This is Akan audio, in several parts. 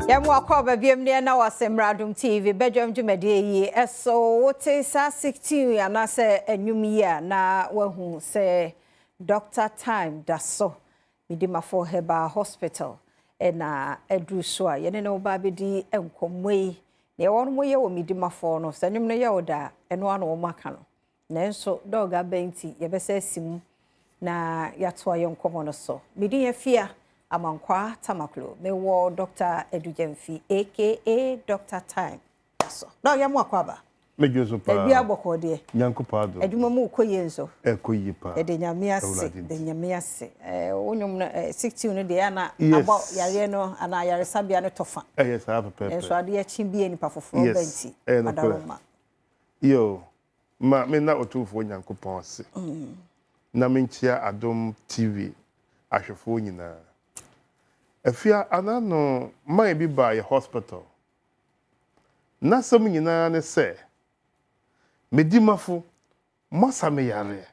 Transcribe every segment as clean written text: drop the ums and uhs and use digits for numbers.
Yɛn mu akɔ aba biom ne ɛna wɔ Asɛmmra Adom TV badwam dwumadie yi ɛso. Wote saa 16 anaasɛ ɛnwom yi a na wahu sɛ Dr. Time da so Medimafo Herbal Hospital ɛna aduru so a yɛne ne wo ba bɛdi nkɔmmɔ yi. Nea wɔn mo yɛ wɔ Medimafo no, sɛ nnwom no yɛ wo da a, ɛno ano wɔn aka no. Nanso dɔg aba nti yɛbɛsɛ asi mu na yɛatoa yɛn nkɔmmɔ no so. Medi Afia Amankwa Tamaklo. Mewɔ Dr. Adu-Gyamfi aka Dr. Time so. Dɔg, yɛ mo akɔ aba. Medwo so paa. Ebi abɔkɔ deɛ. Nyankopɔn adom. Adwuma mu kɔ yie nso. Ɛkɔ yie paa. Yɛde Nyame ase. Awurade De nti. Nyame ase. Wo nnwom no 16 no deɛ ana abɔ yareɛ no anaa yaresabea no tɔfa. Ɛyɛ saa pɛpɛɛpɛ. Nso adeɛ akyi bi nipa foforɔ ba nti. Ɛyɛ nokorɛ. Adaroma. Yo, ma me na Otumfoɔ Nyankopɔn ase. Na menkyia Adom TV ahwɛfoɔ nyinaa. Afia anano man bi baa yɛ hospital. N'asɛm nyinaa ne sɛ, Medimafo, moasa me yareɛ.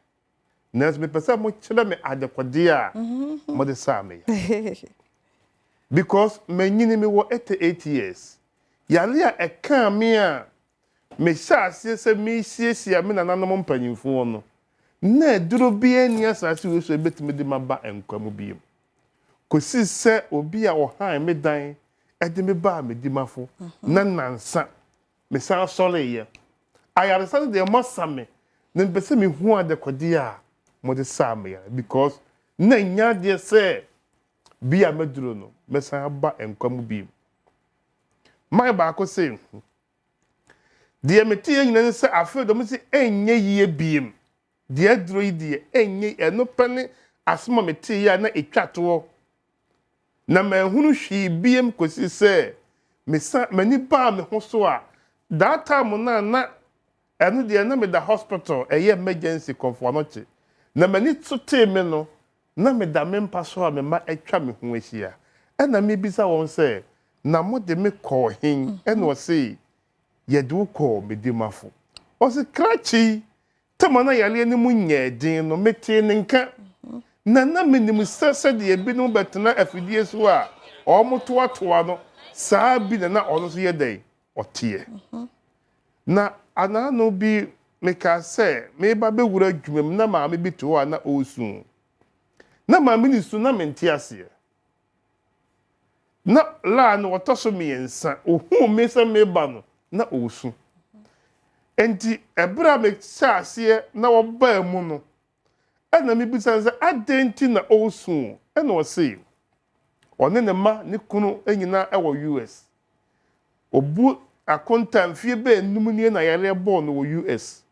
Nanso mepɛ sɛ mokyerɛ me adekɔdeɛ a mode saa me yare. Because manyini, mewɔ 88 years. Yare a ɛkaa me a mehyɛ aseɛ sɛ mesiesie me nananom mpanyimfoɔ no, na aduro biara nni asase wei so a ɛbɛtumi de maba nkwa mu bio. Kɔsi sɛ obi a ɔhan me dan de me baa Medimafo na nansa mesan sɔreeɛ. Ayaresa no deɛ moasa me, na mepɛ sɛ mehu adekɔdeɛ a mode saa me yare because na ɛnyɛ adeɛ sɛ bi a mɛduro no mɛsan aba nkwa mu bio. Man baako se, deɛ meteɛ nyinaa ne sɛ afei deɛ ɔmo se ɛnyɛ yie biem. Deɛ aduro yi deɛ ɛnyɛ, ɛno pɛ ne asɛm a meteɛ a na ɛtwa toɔ. Na manhunu hwee biem kɔsi sɛ mesa m'ani baa me ho so a that time no a na ɛno deɛ na meda hospital, ɛyɛ emergency Kɔmfo Anɔkye. Na m'ani so tee me no, na meda me mpa so a me mma atwa me ho ahyia. Ɛna mebisa wɔn sɛ, na mode me kɔɔ hen? Ɛna ɔse, yɛde wo kɔɔ Medimafo. Ɔse, krakye yi, tama na yareɛ no mu nyɛɛ den no, metee ne nka. Na menim sɛ sɛdeɛ ebinom bɛtena afidie so a wɔtoatoa no, saa bi na na ɔno nso yɛ dɛn? Ɔteɛ. Na anaano bi mekaa sɛ meba bɛwura adwuma mu na maame bi te hɔ a na ɔresu. Na maame no su na mente aseɛ. Na laa no ɔtɔ so mmiɛnsa, ohuu me sɛ meba no na ɔresu. Nti ɛberɛ a mehyɛ aseɛ na ɔbaa mu no, ɛna mebisa no sɛ adɛn nti na ɔresu? Ɛna ɔse ɔne ne mma ne kunu nyinaa ɛwɔ US. Obu akonta mfie bɛɛ num nie na yareɛ bɔɔ no wɔ US.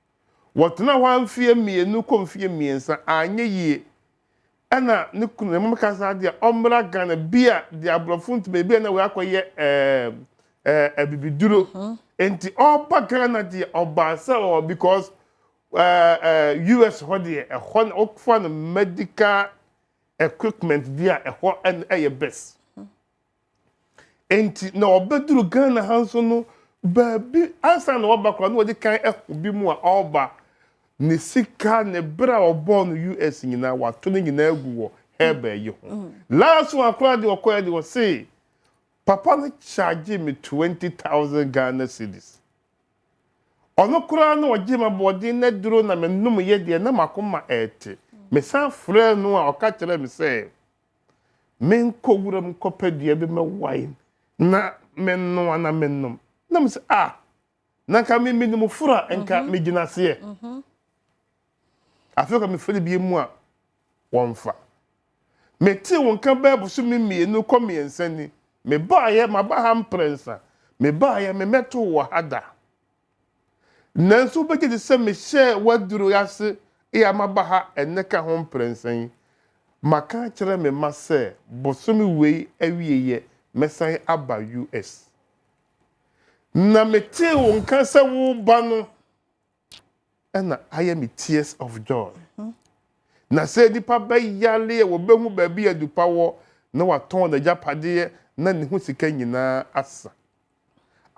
Wɔtena hɔ mfie 2 kɔ mfie 3 anyɛ yie. Ɛna ne kunu ne mama kasa adeɛ ɔmmra Ghana bi a de aborɔfo ntoma bi a na wɔakɔyɛ abibiduro. Nti ɔba Ghana deɛ ɔbaa sɛ ɔ because US hɔ deɛ ɛhɔ na ɔfa no medical equipment bi a ɛhɔ ɛyɛ best. Nti na ɔbɛduru Ghana ha nso no, baabi ansa na ɔba koraa na wɔde kan ɛho bi mu a ɔba ne sika ne bere a ɔbɔɔ no US nyinaa wato ne nyinaa agu wɔ herbal yi ho. Last one koraa deɛ ɔkɔɛ deɛ ɔse papa no charge me 20,000 Ghana cedis. Ɔno koraa na ɔgye ma bɔɔden na duro na menom yɛ deɛ na makoma ɛɛte. Mesan frɛɛ no a ɔka kyerɛ me sɛ menkɔ wuram nkɔpɛ dua bi mɛwae na menoa na menom. Na me sɛ ah, na nka me menim foro a nka megyina aseɛ. Afei ka mefrɛ bi mu a wɔmfa. Metee wo nka bɛɛ bosome 2 kɔ 3 ni. Mebaeɛ, maba ha mprɛnsa. Mebaeɛ, memmɛtoo wɔ ha da. Nanso wobɛgye di sɛ mehyɛɛ w'aduro ase a maba ha ɛnnɛ ka ho mprɛnsa yi. Maka akyerɛ me mma sɛ bosome wei awieeɛ mɛsan aba US. Na metee wo nka sɛ woba no, ɛna ayɛ me tears of joy. Na sɛ nipa bɛyale a wɔbɛhu baabi a adupa wɔ na watɔn n'agyapadeɛ na ne ho sika nyinaa asa.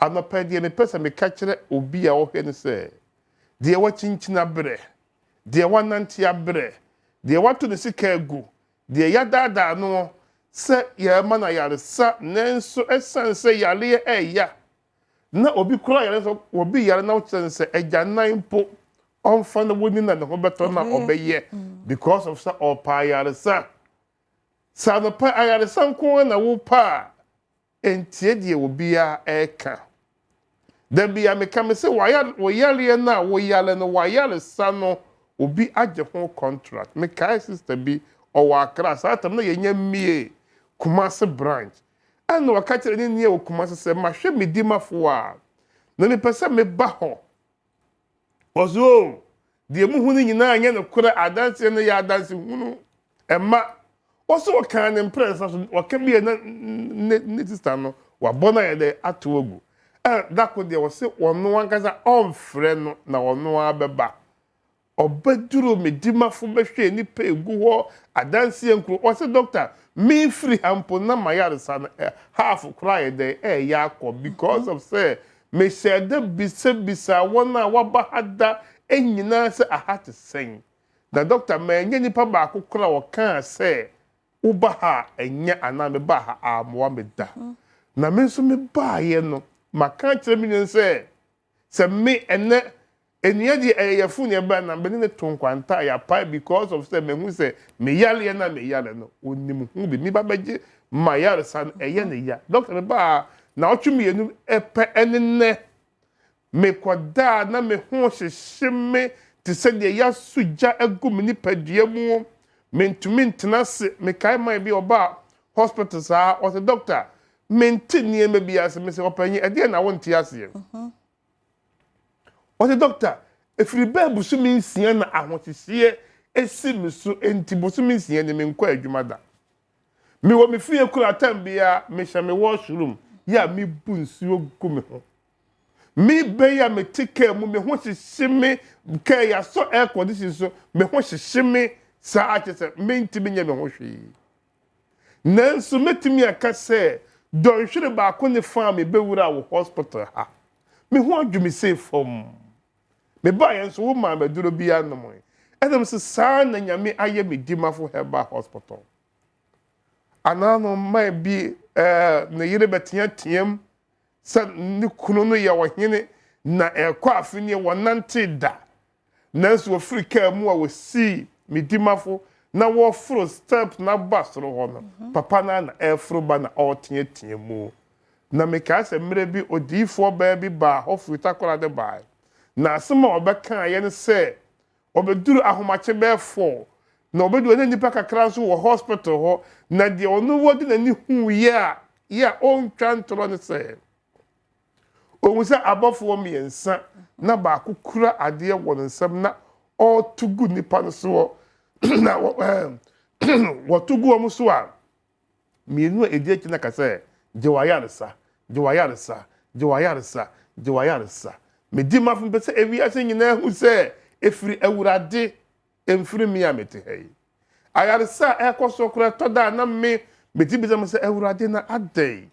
Anɔpa deɛ mepɛ sɛ meka kyerɛ obi a ɔhwɛ no sɛ, deɛ wakyinkyini abrɛ, deɛ wanante abrɛ, deɛ wato ne sika agu, deɛ yɛadaadaa noɔ, sɛ yɛrema no ayaresa, nanso ɛsiane sɛ yareɛ ɛreya, na obi koraa yare nso, obi yare na wokyerɛ no sɛ agyanan mpo ɔmfa no woni na ne ho bɛtɔ na ɔbɛyɛ because of sɛ ɔpɛ ayaresa. Sɛ anɔpa ayaresa nko ara na wopɛ a, Ntie deɛ obiara reka. Da biara meka me se wo yareɛ no a woyare no w'ayaresa no obi agye ho contract. Mekae sister bi ɔwɔ Accra saa tam na yɛnya mmiee Kumasi branch ɛna ɔka kyerɛ ne nua wɔ Kumasi sɛ mahwɛ me dimafoɔ a na mepɛ sɛ meba hɔ. Ɔse oo, deɛ muhu no nyinaa nyɛ nokorɛ, adanseɛ no yɛ adanse hunu, ɛmma. Ɔse ɔkaa ne mprɛnsa so, ɔka bi a na ne ne sista no wabɔ no ayɛ dɛ ato agu. Ɛ da ko deɛ ɔse ɔno ankasa ɔmfrɛ no na ɔno ara bɛba. Ɔbɛduruu me dimafo bɛhwɛɛ nnipa egu hɔ adanseɛ nkuro. Ɔse doctor me firi ha mpo na mayaresa no half koraa ayɛ dɛn ɛɛyɛ akɔ because of sɛ me hyɛɛ da bisa bisaa wɔn a waba ha da nyinaa sɛ aha te sɛn. Na doctor mannya nipa baako koraa a ɔkaa sɛ woba ha a ɛnyɛ anaa mebaa ha ammoa me da. Na me nso mebaeɛ no maka akyerɛ me nua no sɛ Sɛ me ɛnɛ nnua deɛ ɛyɛ yɛfo na ɛbaa na mene no to nkwanta a yɛapae because of sɛ mahu sɛ me yareɛ no a me yare no ɔnim ho bi me ba bɛgye m'ayaresa no ɛyɛ ne ya doctor me baa naawɔtwe mmienu pɛ ɛne nnɛ mekɔdaa na me ho hyehye me te sɛ deɛ yɛaso gya agu me nipadua mu mentumi ntena ase mekae man bi ɔbaa hospital saa ɔsɛ doctor Mente nneɛma bi ase. Mese, Ɔpanyin, ɛdeɛn na wonte aseɛ? Ɔse, Dɔkta, ɛfiri bɛɛ bosome nsia na ahohyehyeɛ asi me so, enti bosome nsia ni menkɔ adwuma da. Mewɔ me fie koraa, tam biara mehyɛ me washroom yɛ a mebu nsuo gu me ho. Me bɛ yi a mete kaa mu, me ho hyehye me, kaa yi asɔ air condition so, me ho hyehye me saa kyerɛ sɛ mentumi nyɛ me ho hwee. Nanso mɛtumi aka sɛ dɔnhwere baako ne fa a mebɛwuraa wo hospital ha, me ho adwo me sei fam. Mebaeɛ nso womaa me aduro bi anomee. Ɛna mese saa na Nyame ayɛ me Dimafo Herbal Hospital. Anaa no man bi eh, ne yere bɛteateam sɛ ne kunu no yɛ ɔhene na ɛrekɔ afe nie wɔnantee da. Nanso wɔfiri kaa mu a wɔsii me dimafo na wɔreforo step no aba soro hɔ no, papa no ara na ɛreforo ba na ɔreteatea mu. Na mekae sɛ mmerɛ bi odiyifoɔ baa bi baa hɔ firi Takoradi baeɛ. Na asɛm a ɔbɛkaeɛ ne sɛ ɔbɛduru ahomakye bɛyɛ four, na ɔbɛduru na nnipa kakra nso wɔ hospital hɔ, na deɛ ɔno wɔde n'ani huiɛ a yɛ a ɔntwa ntorɔ ne sɛ, Ohu sɛ abɔfoɔ mmiɛnsa na baako kura adeɛ wɔ ne nsam na ɔreto gu nnipa no soɔ na wɔto gu wɔn so a, mmienu a ɛdi akyi no ka sɛ, Gye w'ayaresa, gye w'ayaresa, gye w'ayaresa, gye w'ayaresa. Medi m'afo mepɛ sɛ ewiase nyinaa hu sɛ ɛfiri Awurade, ɛmfiri me a mete ha yi. Ayaresa a ɛrekɔ so koraa ɛtɔ da a na me metumi bisa me sɛ, Awurade na adɛn?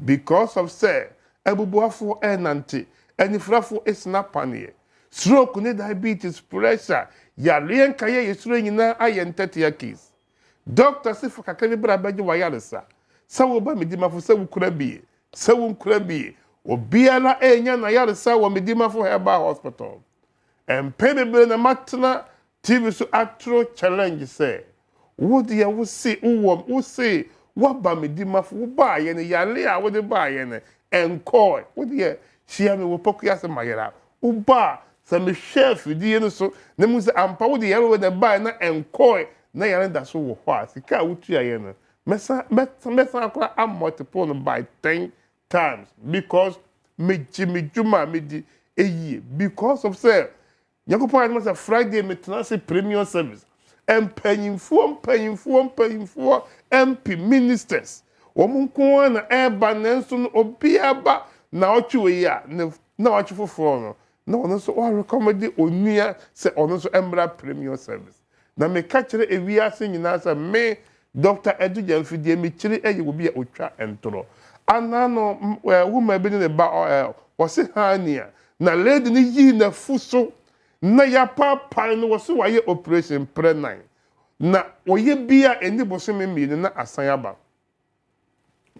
Because of sɛ abubuafoɔ ɛrenante, anifirafoɔ esena paneɛ, stroke ne diabetes, pressure, yareɛ nkaeɛ a yɛsuro nyinaa ayɛ ntɛtea case. Doctor se fa kakra bi bra bɛgye w'ayaresa. Sɛ woba Medimafo sɛ wokura bie, sɛ wonkura bie, obiara renya n'ayaresa wɔ Medimafo Herbal Hospital. Mpɛn bebree na matena TV so atoro challenge sɛ, Wo deɛ wo se wowɔ wo se woaba me dimafo, wo baayɛ no yare a wode baayɛ no ɛnkɔɔe. Wo deɛ hyia me wɔ Pokuase Mayera. Wo ba a, sɛ mehwɛ afidie no so na mehu sɛ ampa wode yare wei na ɛbaeɛ na ɛnkɔɔe na yare no da so wɔ hɔ a, sika a wotuaeɛ no mɛsan mɛsan koraa a multiple no by ten times because megye me dwuma a medi yie because of sɛ Nyankopɔn ayɛ sɛ Friday metena ase premium service mpanyinfoɔ mpanyinfoɔ mpanyinfoɔ MP ministers wɔn nko ara na ɛreba nanso no obiara ba naawɔtwe wei a ne naawɔtwe foforɔ no na ɔno nso ɔrekɔmɛde onua sɛ ɔno nso mmra premium service. Na meka kyerɛ ewiase nyinaa sɛ me, Dɔkta Adu Gyamfi, deɛ mekyiri yɛ obi a ɔtwa ntorɔ. Anaa no, woman bi ne ne ba, ɔse hernia, na lady no yii n'afu so na yɛapaapae no, wɔse wayɛ operation mprɛ nan, na ɔyɛ bi a ɛnni bosome mmienu na asan aba.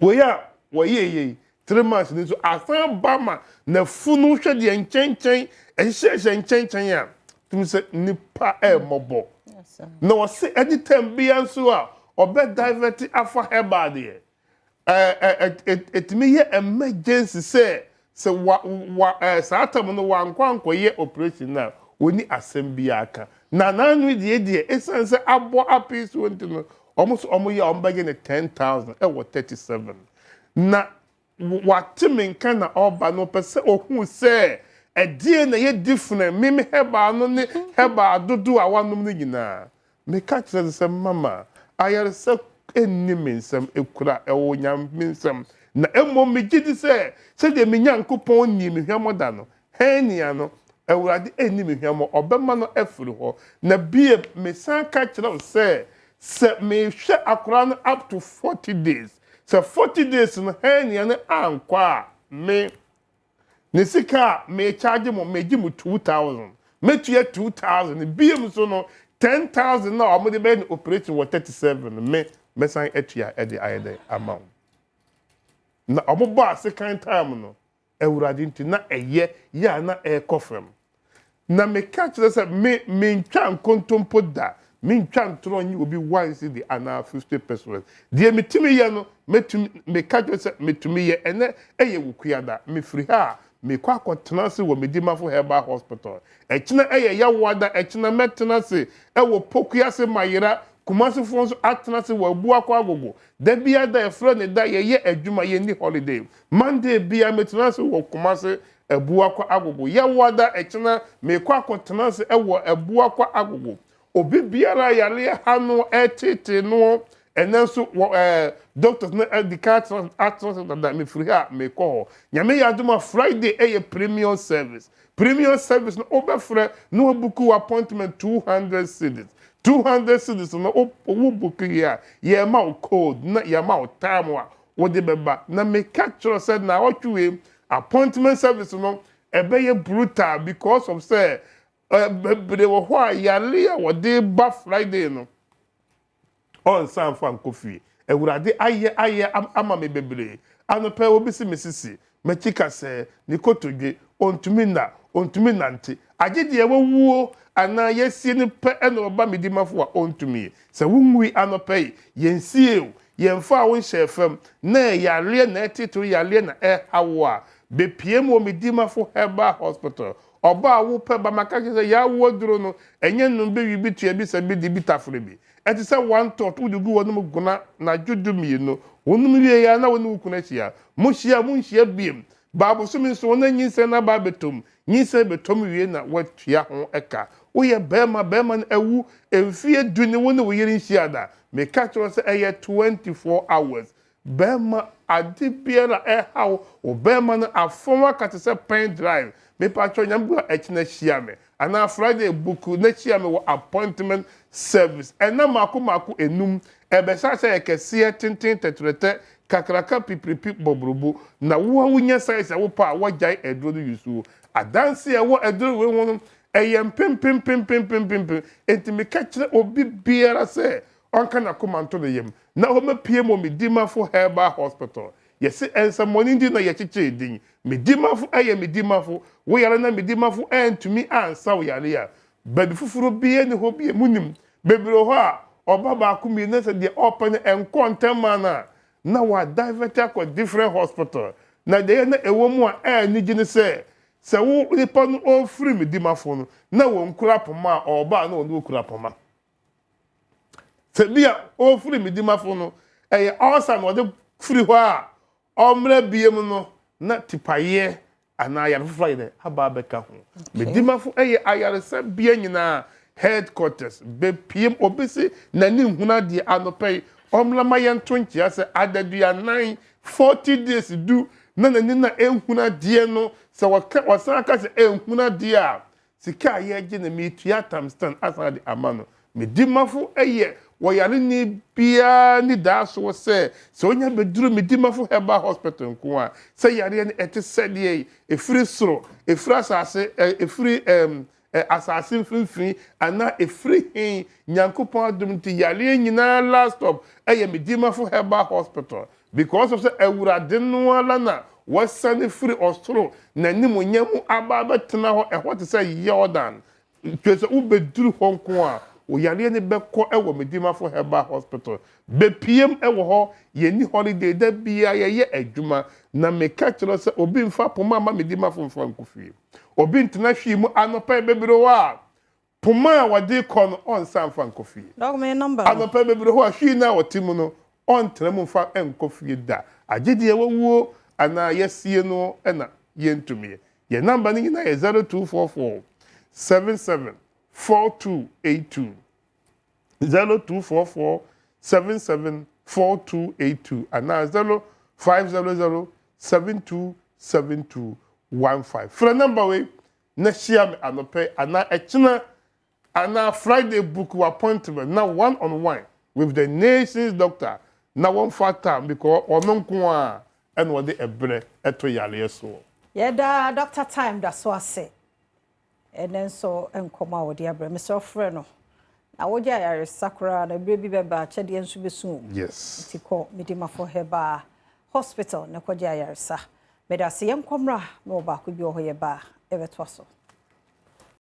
Wei a wɔyɛeɛ yi, 3 months ni nso asan ba ma n'afunu hwɛ deɛ nkyɛnkyɛn ɛhyehyɛhyɛ nkyɛnkyɛn a tumi sɛ nipa ɛɛmɔbɔ. Na wɔse anytime bia nso a ɔbɛ divert afa herbal deɛ, ɛɛ ɛ ɛtumi yɛ emergency sɛ wa wa saa tam no wankɔ ankɔyɛ operation na wɔni asɛm bi aka. Na n'ano deɛ esan sɛ abɔ apii so nti no, wɔn nso wɔn yɛ wɔn bɛgye ne 10,000 ɛwɔ 37. Na wate me nka na ɔba no, ɔpɛ sɛ ohun sɛ ɛdeɛ na yɛ different mimi herbal no ne herbal dodo a wanom no nyinaa. Meka kyerɛ no sɛ, mama, ayaresa ɛnni me nsɛm, ekura ɛwɔ Nyame nsɛm. Na mmom megye di sɛ sɛdeɛ me Nyankopɔn ni me hwɛmmɔ da no hernia no, Awurade ɛnni me hwɛmmɔ, ɔbɛma no afiri hɔ. Na bie mesan ka kyerɛ wo sɛ mehwɛ akwaraa no up to 40 days, sɛ 40 days no hernia no ankɔ a, me ne sika a mekyagye mo, megye mo 2,000, metua 2,000 biem so no, 10,000 na wɔde bɛyɛ no operation wɔ 37, me mɛsan atua ɛde ayɛ dɛ ama wo. Na wɔn bɔ asekan time no, Awurade nti na ɛyɛ yɛ a na ɛrekɔ fam. Na meka kyerɛ sɛ me mentwa nkontompo da, mentwa ntorɔ nye obi 1 cedi anaa 50 pesewas. Deɛ metumi yɛ no, metumi meka kyerɛ sɛ metumi yɛ. Ɛnɛ ɛyɛ Wukuada, mefiri ha a mekɔ akɔtena ase wɔ Medimafo Herbal Hospital. Ɛkyena ɛyɛ Yawoada, ɛkyena mɛtena ase ɛwɔ Pokuase Mayera. Kumasefoɔ nso atena ase wɔ Abuakɔ Agogo. Da bia da yɛfrɛ ne da yɛyɛ adwuma, yɛnni holiday. Monday bia mɛtena ase wɔ Kumase Abuakɔ Agogo. Yawoada ɛkyena mekɔ akɔtena ase ɛwɔ Abuakɔ Agogo. Obi biara yareɛ ha no ɛtete no, ɛnɛ nso wɔ doctors no ɛdi ka atena ase dada. Mefiri ha mekɔ hɔ. Nyame yɛ adom a, Friday ɛyɛ premium service. Premium service no, wobɛfrɛ na wabook wo appointment, 200 cedis. 200 cedis no, wo book yi a, yɛma wo code na yɛma wo time a wode bɛba. Na meka kyerɛ sɛ na ɔtwe wei appointment service no ɛbɛyɛ brutal because of sɛ bebree wɔ hɔ a yare a wɔde ba Friday no, ɔnsan fa nkɔ fie. Awurade ayɛ ama me bebree. Anɔpɛ obi si me sisi m'akyi ka sɛ ne kotodwe ɔntumi na ɔntumi nante, agye deɛ wawuo anaa yɛsie no pɛ ɛna ɔba Medimafo a ɔntumi. Sɛ wonwui anɔpɛ yi, yɛnsie o, yɛmfa a wonhyɛ fam na yareɛ na ɛtetew yareɛ na ɛha wo a, bepie mu wɔ Medimafo Herbal Hospital. Ɔbaa a wopɛ ba, maka kyerɛ sɛ yɛawo aduro no, ɛnyɛ nnum bɛwi bi tua bi sɛ bi de bi taforo bi. Ɛte sɛ one tot wode gu wɔnom gona n'adwo 12. Wɔnom wie ya na wɔne wo kunu ahyia. Mohyia, monhyia biem baabosome nso wɔn anyinsɛn no aba abɛtɔm. Nyinsɛn bɛtɔm wie na woatua ho ɛka. Woyɛ bɛrima, bɛrima no awu mfie 10 ne wo ne wo yere nhyia da, meka kyerɛ sɛ ɛyɛ 24 hours. Bɛrima ade biara ɛhaw wo, bɛrima no afɔn aka te sɛ pen drive, mepatwɛ Nyame bi a, ɛkyena hyia me anaa Friday book na hyia me wɔ appointment service. Ɛna mako mako enum ɛbɛhyɛ ahyɛ yɛ kɛseɛ, tenten, tɛtrɛtɛ, kakraka, pipiripi, bɔborobo, na wo a wonya size a wopɛ a wɔgyae aduro no yusuo. Adanse a ɛwɔ aduro wei ho no ɛyɛ mpempempempempempem. Enti meka kyerɛ obi biara sɛ ɔnka n'akoma nto ne yam na ɔmɛpie mu Medimafo Herbal Hospital. Yɛsi nsɛmmɔne nti na yɛkyekyere din Medimafo. Ɛyɛ Medimafo. Woyare na Medimafo ɛntumi ansa wo yare a, baabi foforɔ biara ni hɔ bie. Munim bebree wɔ hɔ a ɔba baako mmienu sɛ deɛ ɔpɛ no ɛnkɔ ntɛm ma no a, na wa divert akɔ different hospital. Na deɛ yɛ na ɛwɔ mu a ɛɛni gye ne sɛ wo nipa no ɔfiri Medimafo no na wɔn kura poma a ɔba a na wɔn kura poma sɛ bi a ɔfiri Medimafo no ɛyɛ ɔsa na ɔde firi hɔ a, ɔmmerɛ biem no na tipayeɛ anaa ayare foforɔ ayɛ dɛ aba abɛka ho. Medimafo ɛyɛ ayaresabea nyinaa headquarters. Bepiem obi si n'ani nhunu adeɛ anɔpɛ yi, ɔmmra ma yɛnto nkyea sɛ adaduanan, 40 days du na n'ani na ehunu adeɛ no, sɛ wɔka wɔsan aka sɛ ehunu adeɛ a, sika a yɛgye no metua times 10 asan de ama no. Medimafo yɛ wɔyareni biara ni daa so sɛ onya bɛduru Medimafo Herbal Hospital nko a, sɛ yareɛ no ɛte sɛdeɛ yi, ɛfiri soro, ɛfiri asase, ɛfiri asase mfimfini anaa ɛfiri hen, Nyankopɔn adom nti yareɛ nyinaa last stop ɛyɛ Medimafo Herbal Hospital. Because of sɛ Awurade no ara na wasiane firi ɔsoro n'animuonyam mu aba abɛtena hɔ, ɛhɔ te sɛ Yordan. Kyerɛ sɛ wobɛduru hɔ nko a, wo yareɛ no bɛkɔ wɔ Medimafo Herbal Hospital. Bɛpiem wɔ hɔ, yɛnni holiday, da biara yɛyɛ adwuma. Na meka kyerɛ wo sɛ obi mfa poma mma Medimafo mfa nkɔ fie. Obi ntena hwee mu anɔpa yi bɛbire hɔ a, Poma a wɔde rekɔ no, ɔnsan mfa nkɔ fie. Anɔpa yi bɛbire hɔ a, hwii no a ɔte mu no, ɔntena mu mfa nkɔ fie da. Agye deɛ wawuo anaa yɛasie no na yɛntumi. Yɛn namba no nyinaa yɛ 0244 77 4282. 0244 77 4282 anaa 0500 72 72 15. Frɛ namba wei na hyia me anɔpa yi anaa ɛkyena anaa Friday book wo appointment na one on one with the nation's doctor na wɔmfa time because ɔno nko ara ɛna ɔde ɛberɛ ɛto yareɛ soɔ. Yɛda Doctor Time da so ase ɛnɛ nso nkɔmmɔ a wɔde abrɛ. Mesrɛ wo frɛ no na wogye ayaresa koraa na berɛ bi bɛba akyɛdeɛ nso bɛsu wo. Yes. Nti kɔ Medimafo Herbal Hospital na kɔgye ayaresa. Medase yɛnkɔ mmra mewɔ baako bi wɔ hɔ yɛba a yɛbɛtoa so.